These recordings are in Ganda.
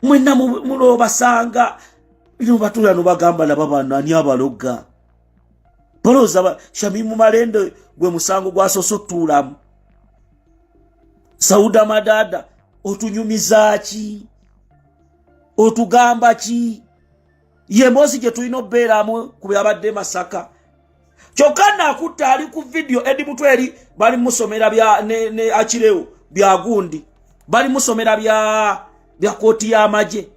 Mwenna mulobasanga nobatula nobagamba, laba bano, ani abaloga? Balowooza Shamimu Malende gwe musango gwasoose otuulamu. Sauda Madada, otunyumiza ki? Otugamba ki? Ye mboozi gye tulina obubeeramu ku byabadde Masaka. Kyokka nakutta ali ku vidiyo Edi Mutweri bali musomera bya ne Akirewo byagundi, bali musomera bya kooti y'amagye,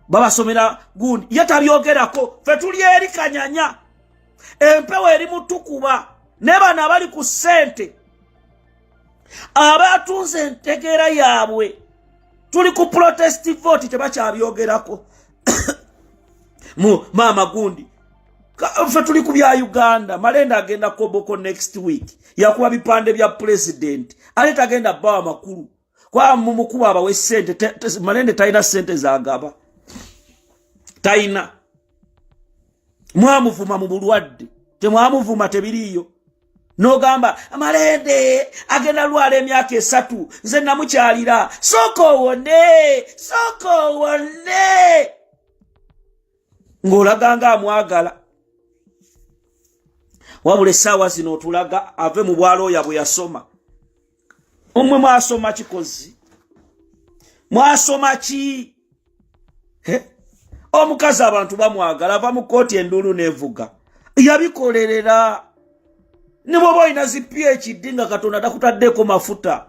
babasomera gundi, ye tabyogerako. Fe tuli eri kanyanya, empewo eri mutukuba ne bano abali ku ssente abatunze entegeera yaabwe. Tuli ku protest vote, tebakyabyogerako mu maama gundi. Ffe tuli ku bya Uganda. Malenda agenda Koboko next week, yakuba bipande bya president, ate tagenda bawa makulu kwa mumukuba abawe sente. Malende talina sente zagaba, talina. Mwamuvuma mu bulwadde, temwamuvuma, tebiriiyo. Nogamba Malende agenda lwala emyaka 3, nze namukyalira, sooka owone, sooka owone, ng'olaga nga amwagala. Wabula essaawa zino otulaga ave mu bwalooya bwe yasoma. Omwe mwasoma kikozi, mwasoma ki? Omukazi abantu bamwagala, ava mu kooti enduulu nevuga, yabikolerera. Ne bwoba olina zi PhD nga Katonda takutaddeko mafuta,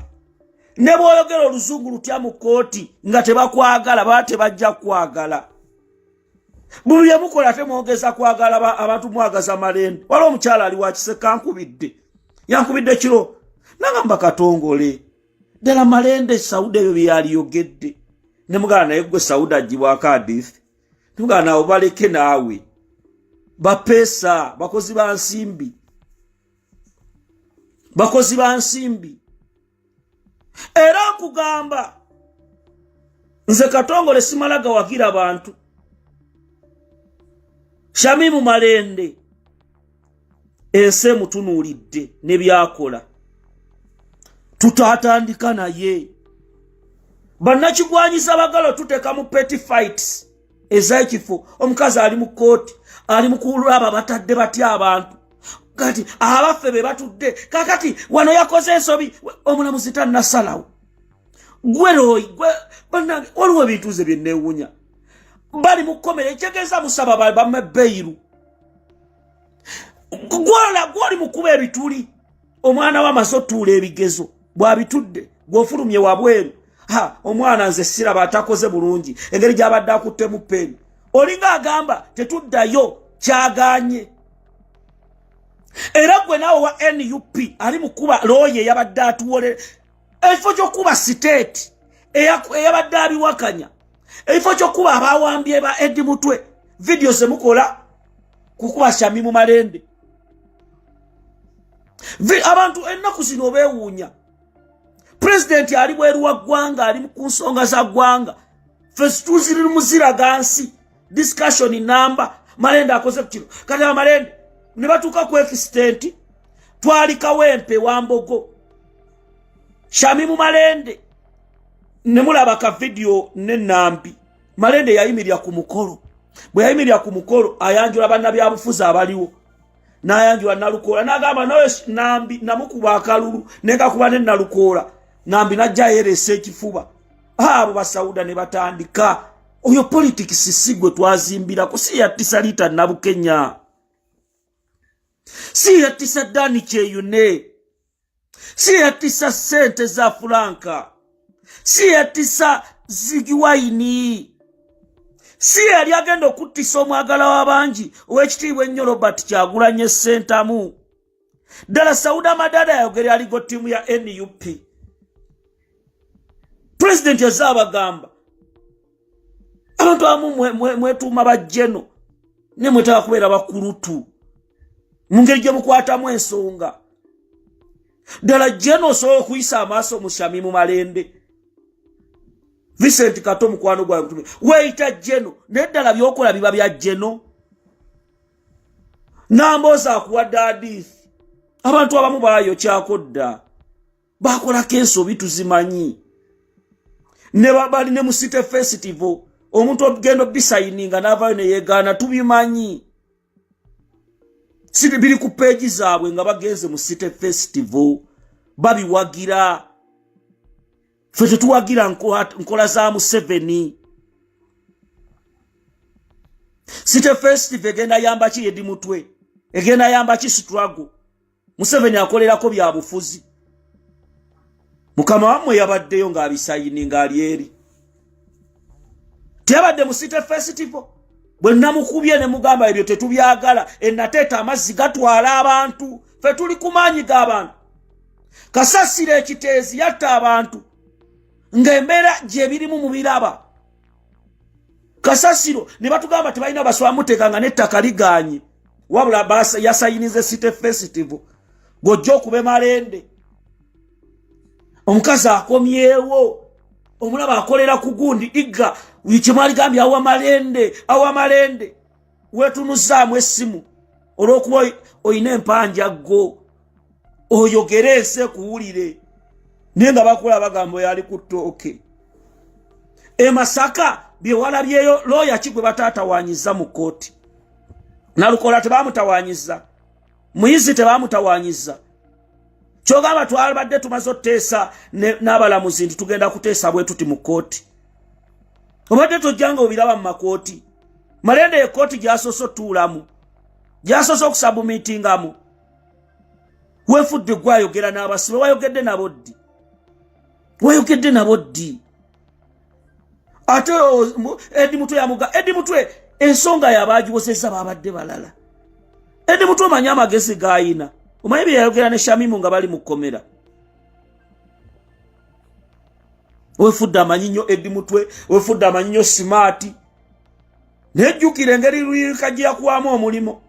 ne bw'oyogera oluzungu lutya mu kooti nga tebakwagala, baba tebajja kwagala. Buli byemukola temwogeza kwagala abantu, mwagaza Malende. Waliwo omukyala ali wakiseka, nkubidde, yankubidde kiro, nagamba, "Katongole, ddala Malende Sauda ebyo byeyaliyogedde?" Nemugala, "Naye gwe Sauda agibwako adithi." Nemugala, "Nawe baleke naawe, bapeesa bakozi ba nsimbi, bakozi ba nsimbi." Era nkugamba nze Katongole simala gawagira bantu. Shamimu Malende ensi emutunuulidde ne byakola, tutatandika naye. Bannakigwanyiza bagala tuteeka mu petty fights ez'ekifo. Omukazi ali mu kooti, ali mu kulaba batadde batya abantu. Kati abaffe be batudde kakati wano yakoze ensobi, omulamuzi tannasalawo. Gwe looyi gwe, bannange, waliwo ebintu nze byenneewunya. Bali mu kkomera, ekitegeeza musaba bamme bail. Gwola gwoli mukuba ebituli, omwana we amaze otuula ebigezo, bw'abitudde, gw'ofulumye wabweru, ha, omwana nze siraba atakoze bulungi engeri gy'abadde akuttemu peeni. Olinga agamba tetuddayo, kyaganye. Era gwe naawe wa NUP ali mukuba looya eyabadde atuwolere, ekifo ky'okuba state eyabadde abiwakanya, ekifo ky'okuba abawambye ba Edi Mutwe, vidiyo zemukola kukuba Shamimu Malende. Abantu ennaku zino beewuunya, pulezidenti ali bweru wa ggwanga, ali ku nsonga za ggwanga, fe tuziri muziraga nsi discussion namba. Malende akoze ku kino, kati amalende ne batuuka ku extent twali Kawempe Wambogo, Shamimu Malende ne mulaba ka vidiyo nenambi. Malende yayimirira ku mukolo, bwe yayimirira ku mukolo ayanjula bannabyabufuzi abaliwo, n'ayanjula Nalukoola, n'agamba nawe Nambi namukuba akalulu nekakuba ne Nalukoola. Nambi najja yeeresa ekifuba, abo basawuda ne batandika. Oyo politics si gwe twazimbirako, si yattisa Liita Nabukenya, si yattisa Dani Kyeyune, si yattisa ssente za Fulanka, si yattisa Zigiwayini, si yali agenda okuttisa omwagala w'abangi ow'ekitiibwa ennyo Robert Kyagulanye Ssentamu. Ddala Sauda Madada yayogera aligo ttiimu ya NUP. Pulezidenti azze abagamba abantu abamu mwetuuma bajjeno ne mwetaba kubeera bakulutu mu ngeri gye mukwatamu ensonga. Ddala jeno osobola okuyisa amaaso mu Shamimu Malende? Vincent Kato, mukwano gwange, weeyita jeno, naye ddala byokola biba bya jeno? Namboozi akuwadde adiithi. Abantu abamu baayokyako dda, bakolako ensobi tuzimanyi. Ne bali ne mu City Festival, omuntu ogenda obisayininga n'avaayo ne yeegaana. Tubimanyi, si biri ku page zaabwe nga bagenze mu City Festival babiwagira. Ffe tetuwagira nkola za Museveni. City Festival egenda yamba ki Eddie Mutwe? Egenda yamba ki struggle? Museveni akolerako bya bufuzi. Mukama wammwe yabaddeyo ng'abisayini ng'ali eri, teyabadde mu City Festival. Bwe namukubye ne mugamba ebyo tetubyagala. Enateeta amazzi gatwala abantu, ffe tuli ku maanyi g'abantu. Kasasira ekiteezi yatta abantu ng'embeera gye birimu mubiraba. Kasasiro ne batugamba tebalina baswamuteeka nga n'ettaka liganye, wabula yasayinize City Festival. Gojja okuba Malende, omukazi akomyewo, omulaba akolera ku gundi igga kyemwaligambye awa Malende, awa Malende. Wetunuzaamu essimu olw'okuba olina empanja ggo oyogere ensi ekuwulire, naye nga bakola bagamba oyo ali ku ttooke. E Masaka byewalabyeyo, looya ki gwe bataatawanyiza mu kkooti? Nalukola tebamutawanyiza, Muyizi tebamutawanyiza. Kyogamba twabadde tumaze otuteesa n'abalamuzi nti tugenda kuteesa bwe tuti mu kkooti. Obadde tojjanga obiraba mu makooti. Malende ekkooti gyasoose otuulamu, gyasoose okusabumiitingamu. Weefudde gwayogera n'abasibe. Wayogedde nabo ddi? Wayogedde nabo ddi? Ate Eddie Mutwe yamuga. Eddie Mutwe ensonga yabagiwozezza babadde balala. Eddie Mutwe omanyi amagezi gayina, omanyi bye yayogera ne Shamimu nga bali mu kkomera. Wefudde amanyi nnyo Eddie Mutwe, wefudde amanyi nnyo smart. Nejjukira engeri Luyirika gye yakuwamu omulimu,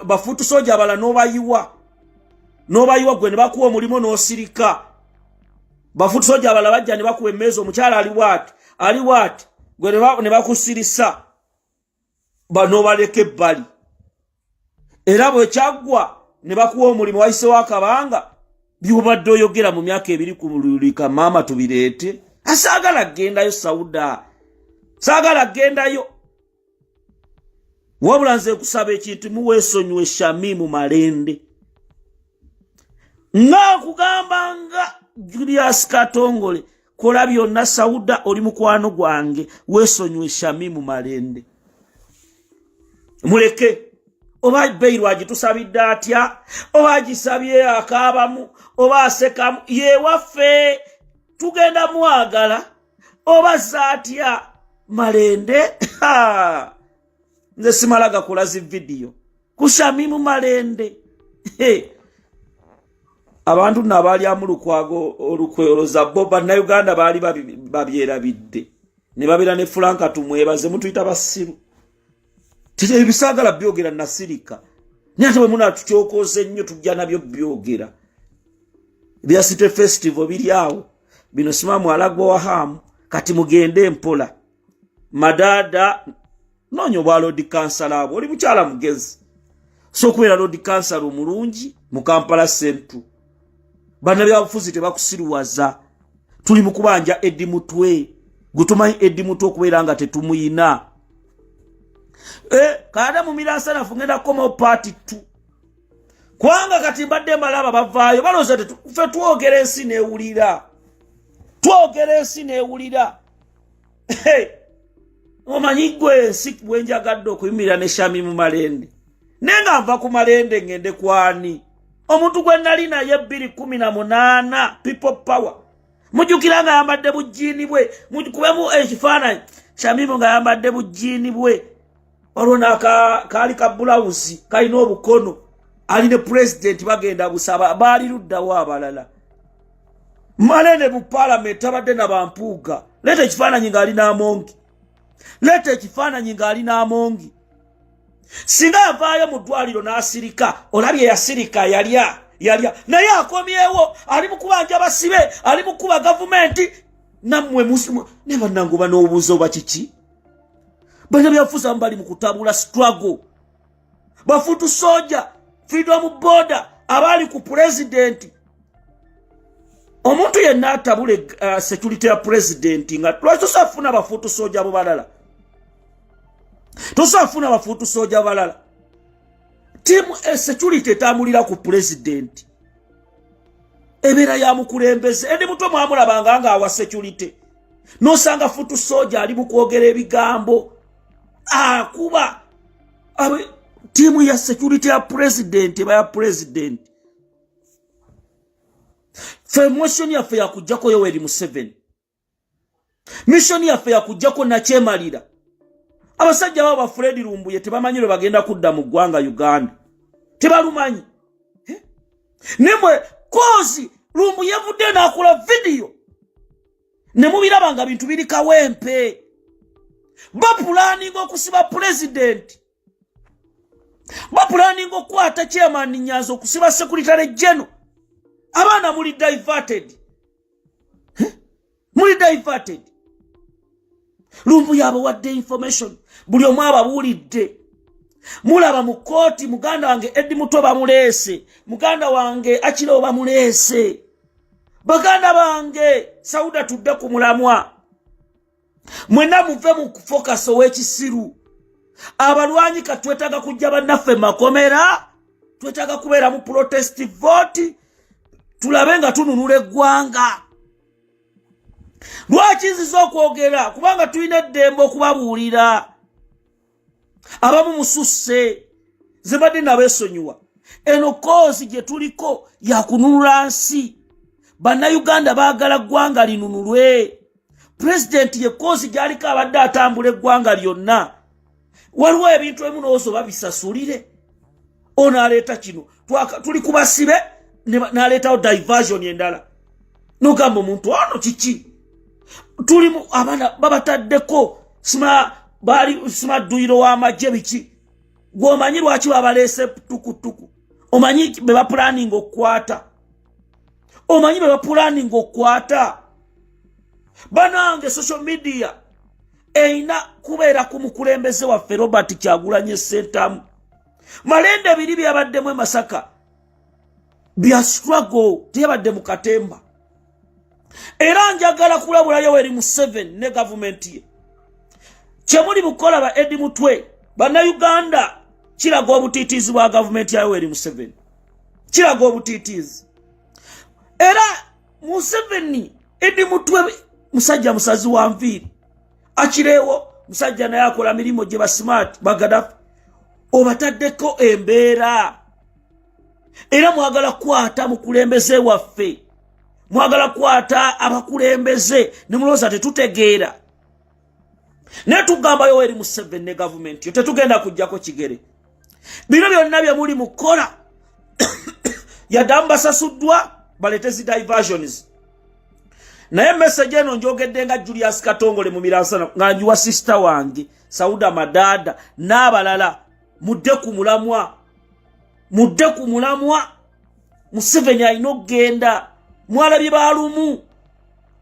bafuutu soja abala n'obayiwa, n'obayiwa gwe ne bakuwa omulimu n'osirika. Bafuutu soja abala bajja ne bakuwa emmeeza, omukyala ali waati, ali waati, gwe ne bakusirisa n'obaleka ebbali. Era bwe kyaggwa ne bakuwa omulimu, wayisewo akabanga, byobadde oyogera mu myaka ebiri ku Lulika maama tubireete. Asaagala kgendayo Sauda, saagala kgendayo. Wabula nze nkusaba ekintu, muweesonyiwe Shamimu Malende. Nga nkugamba nga Julius Katongole, kola byonna. Sauda, oli mukwano gwange, weesonyiwe Shamimu Malende, muleke. Oba bail agitusabidde atya, oba agisabye akaabamu oba asekamu, yewaffe tugenda mwagala. Oba zaatya Malende, nze simala gakola zi video ku Shamimu Malende. Abantu nno abaalyamu Lukwago olukwe, olowooza bo Bannayuganda baali babyerabidde? Ne babeera ne Franka Tumwebaze, mutuyita basiru. Ebisaagala byogera nasirika, naye ate bwe munaatukyokooza ennyo tujja nabyo byogera. Bya City Festival biri awo, bino simamu alagwa wahamu. Kati mugende mpola. Madaada, noonya obwa lord kansala abo, oli mukyala mugezi, so okubeera lord kansala omulungi mu Kampala Central. Bannabyabufuzi tebakusiruwaza. Tuli mu kubanja Eddie Mutwe gwe tumanyi, Eddie Mutwe okubeera nga tetumuyina. Kate mu miransanafu ngenda kukomawo part 2, kubanga kati mbadde mbalaba bavaayo balowooza ffe twogera ensi newulira, twogera ensi newulira. Omanyi gwe ensi bwenjagadde okuyimirira ne Shamimu Malende, naye nga nva ku Malende ngende kwani omuntu gwe nali naye 2018 People Power. Mujjukira nga yambadde bujiini bwe, mukubemu ekifaananyi Shamimu nga yambadde bujiini bwe, waliwo nakaali ka bulawuzi kalina obukono, ali ne pulezidenti bagenda busaba. Baali luddawo abalala? Malende mu paalamenti abadde nabampuuga. Leeta ekifaananyi ng'ali n'Amongi, leeta ekifaananyi ng'ali n'Amongi. Singa yavaayo mu ddwaliro n'asirika, olabye yasirika, yalya yalya, naye akomyewo ali mu kubanja basibe, ali mu kuba gavumenti. Nammwe ne bannange oba n'obuuza oba kiki? Bannabyabufuzi abamu bali mu kutabula struggle. Bafutu soja, freedom border, abaali ku pulezidenti. Omuntu yenna atabule security ya president, nga lwaki tosobola kufuna ba foot soldier bo balala? Tosobola kufuna ba foot soldier balala? Team security etambulira ku president ebeera ya mukulembeze. Eddie Mutwe mwamulabanga nga awa security, nosanga foot soldier ali mu kwogera ebigambo akuba. Team ya security ya president eba ya president. Fe mission yaffe yakujjako Yoweri Museveni, mission yaffe yakujjako nakyemalira. Abasajja babo ba Fred Lumbuye tebamanyi lwe bagenda kudda mu ggwanga Uganda, tebalumanyi. Nemwe kozi Lumbuye evudde n'akola vidiyo ne mubiraba nga bintu biri kawempe, bapulaninga okusiba pulezidenti, bapulaninga okukwata chairman Nyanza, okusiba secretary general. Abaana muli diverted, muli diverted. Lumbu yabawadde information, buli omu ababuulidde. Mulaba mu kooti, muganda wange Eddie Mutwe bamuleese, muganda wange Akirewo bamuleese. Baganda bange, Sauda, tudde ku mulamwa. Mwenna muve mu focus ow'ekisiru. Abalwanyi katwetaaga kujja bannaffe makomera, twetaaga kubeera mu protest vote, tulabe nga tununula eggwanga. Lwaki nziza okwogera? Kubanga tulina eddembe okubabuulira. Abamu mususse, ze badde nabeesonyiwa. Eno cause gye tuliko yakununula nsi. Bannayuganda baagala ggwanga linunulwe. Pulezidenti ye cause gy'aliko abadde atambula eggwanga lyonna. Waliwo ebintu ebimu nowooza oba bisasulire. Ono aleeta kino, tuli ku basibe, n'aleetawo diversion endala, nogamba omuntu ono kiki? Tulimu abaana babataddeko sima baali sima dduyiro w'amagye biki. Gweomanyi lwaki babaleese tukutuku? Omanyi be bapulaninga okukwata? Omanyi be bapulaninga okukwata? Banange, social media erina kubeera ku mukulembeze waffe Robert Kyagulanye Sentamu. Malende biri byabaddemu e Masaka bya struggle, teyabadde mu katemba. Era njagala kulabula Yoweri Museveni ne gavumenti ye, kyemuli mukola ba Eddie Mutwe, Bannayuganda, kiraga obutiitiizi bwa gavumenti ya Yoweri Museveni, kiraga obutiitiizi. Era Museveni, Eddie Mutwe musajja musazi wa nviiri, akireewo musajja naye akola mirimu gye basimaati bagadafi, obataddeko embeera. Era mwagala kukwata mukulembeze waffe, mwagala kukwata abakulembeze ne mulowooza tetutegeera. Naye tugamba Yoweri Museveni ne gavumenti yo, tetugenda kujjako kigere. Bino byonna bye muli mukola, yaddamu basasuddwa baleete zi diversions. Naye message eno njogedde nga Julius Katongole mu miransana, nga njiwa sister wange Sauda Madada n'abalala. Mudde ku mulamwa, mudde ku mulamwa. Museveni alina okugenda. Mwalabye balumu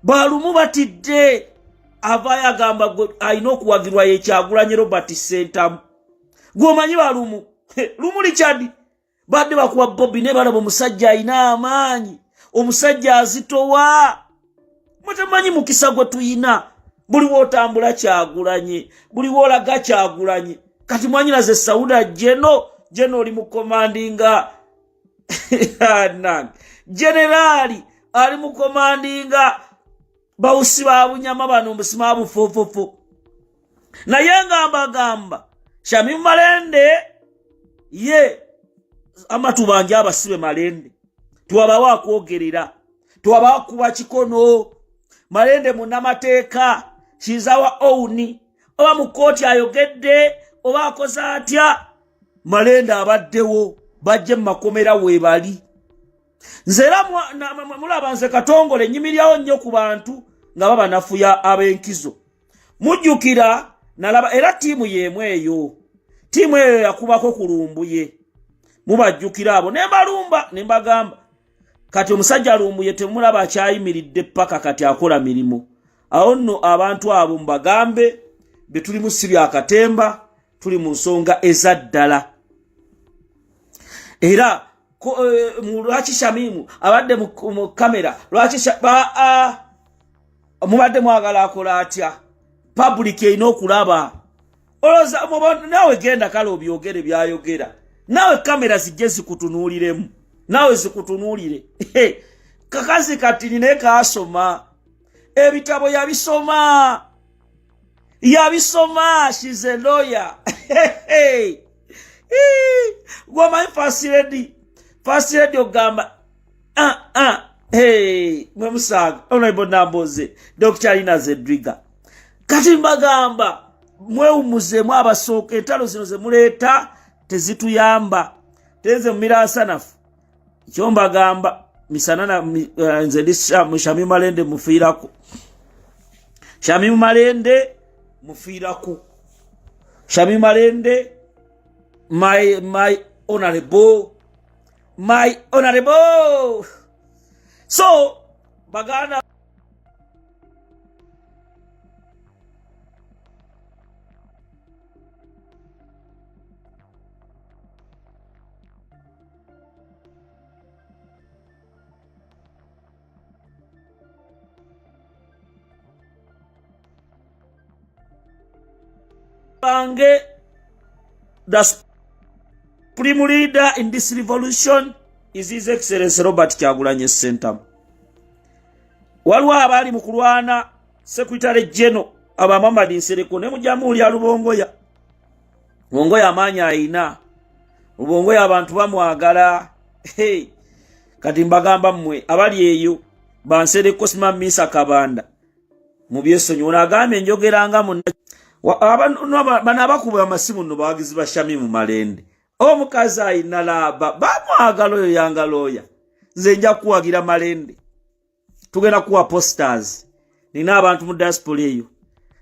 balumu batidde, avaayo agamba alina okuwagirwa yekyagulanye Robert Sentamu. Gweomanyi balumu lumu Richard badde bakuba Bobi, naye balaba omusajja alina amaanyi, omusajja azitowa. Mwetemanyi mukisa gwe tuyina. Buli wootambula Kyagulanye, buli woolaga Kyagulanye. Kati mwanyinaze Sauda, jeno jeno oli mu commandinga nange generaali ali mu commandinga bawusi ba bunyama bano mbusima bufofofo. Naye nga mbagamba, Shamim Malende ye amatu bangi abasibe Malende twabawo akwogerera, twabawo kuba kikono. Malende munnamateeka, kizawa own oba mu kooti ayogedde oba akoze atya, Malende abaddewo, bajje mu makomera weebali. Nze era mulaba nze Katongole nyimiryawo nnyo ku bantu nga babanafuya ab'enkizo. Mujjukira nalaba era ttiimu y'emu eyo, ttiimu eyo yakubako ku Lumbuye. Mubajjukira abo ne mbalumba ne mbagamba, kati omusajja Lumbuye temulaba akyayimiridde paka kati akola mirimu. Awo nno abantu abo mubagambe bye tulimu si byakatemba, tuli mu nsonga eza ddala. Era Eh, lwaki Shamimu abadde mu kamera? Lwaki mubadde mwagala akola atya? Public erina okulaba. Olowooza naawe genda kale obyogere byayogera, naawe kamera zijje zikutunuuliremu, naawe zikutunuulire. Kakazi kati ninaye kaasoma ebitabo, yabisoma, yabisoma. She's a lawyer. Gwomanyi First Lady, First Lady ogamba ah, ah, hey, mwe musaaga Honorable Namboze, Dr Lina Zedriga. Kati mbagamba mwewumuzeemu abasooka, entalo zino zemuleeta tezituyamba. Tenze mumiransanafu kyombagamba misana eh, nze ndi Shami Malende, mufiirako. Shami Malende mufiirako. Shami Malende, my honorable, my honorable. So baganda bange, the supreme leader in this revolution is His Excellency Robert Kyagulanyi Ssentamu. Waliwo abaali mu kulwana Secretary General abamamadi Nsereko ne mujamuuli alubongoya Lubongoya, amaanyi ayina Lubongoya, abantu bamwagala. Hey. Kati mbagamba mmwe abali eyo bansereko, sima misa kabanda mubyesonyi ono agambye njogeranga bano abakuba amasimu nno bawagizi ba Shamimu Malende. Omukazi ayina laaba, bamwagala oyo yangalooya. Nze nja kuwagira Malende, tugenda kuwa posters. Nina abantu mu diaspora eyo.